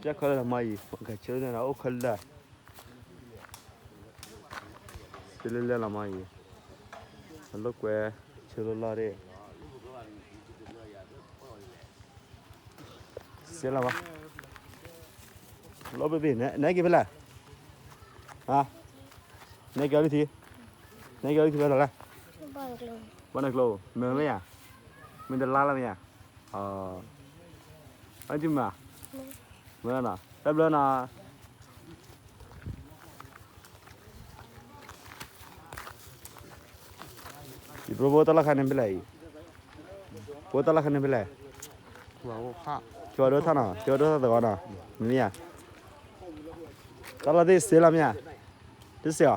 ယဲၢ်ခီလၢမၤအံၤ မ့ၢ်ကဆၢလၢန့ၣ် အိၣ်ခီလၢ ဆၢလၢလၢလီၤမၤအံၤ အလိာ်ကွဲ ဆၢလၢလီၤဒၣ် စဲလီၤမး လီၤဘ့ၣ်ဘ့ၣ် နဲက့ၤဖဲလဲၣ် နဲက့ၤအီၤလၢထံ နဲက့ၤအီၤလၢထံဖဲလဲၣ်လဲၣ် ဘီနကျိ မ့ၢ်မ့ၢ်ယါ မ့ၢ်တလါလၢမ့ၢ်ယါ အီၤ အီၤကမၤ မ့ၢ်နီၤ တၢ်ဘျၢနီၤ ယဘျီဘိတၢ်လီၢ်ခါန့ၣ်ဖဲလဲၣ်အံၤ ဘိတၢ်လီၢ်ခါန့ၣ်ဖဲလဲၣ် ကၠီဒိၣ်ထီၣ်နီၤ ကၠီဒိၣ်ထီၣ်သဝီနီၤ မ့ၢ်မ့ၢ်ယါ တၢ်လီၢ်သ့ၣ်စ့လီၤမ့ၢ်ယါ တစ့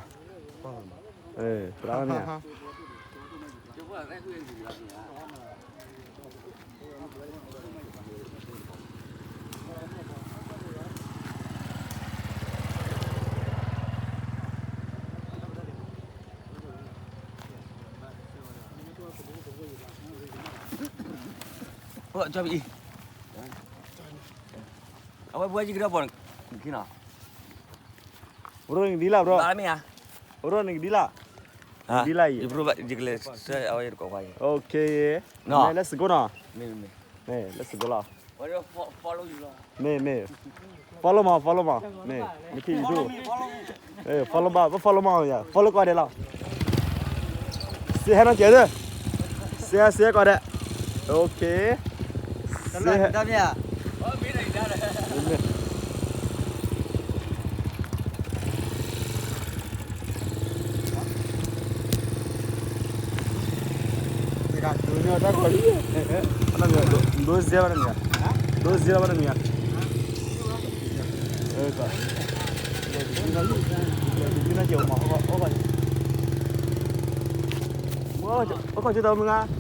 အီၤ သရၣ်မ့ၢ်ယါ အဝဲပှၤယကဒီးဘီၣ် ခ့နီၤ အိၣ်ရိၣ်နကဒ်လၢ bro အိၣ်ရိၣ်နကဒ်လၢ ဒ်လၢအံၤ ယကလဲၤဆှၢအဝဲတကိးခွါအံၤ OK မ့ၢ် let's go နီၤ မ့ၢ် let's go လီၤ မ့ၢ် မ့ၢ် follow မး follow မး မ့ၢ် နက့ၤ YouTube follow မး follow မး follow ကိးဂၤဒဲးလီၤ စ့ဟဲနီၤကဲးသၢ စ့ဟဲ စ့ဟဲ ကိးဂၤဒဲး OK စ့ဟဲ ဒိစ့ဘၣ်တမံၤ ဒိစ့ဘၣ်တမံၤ အိၣ်ခိးဆူတၢ်မုၢ်ဂၤ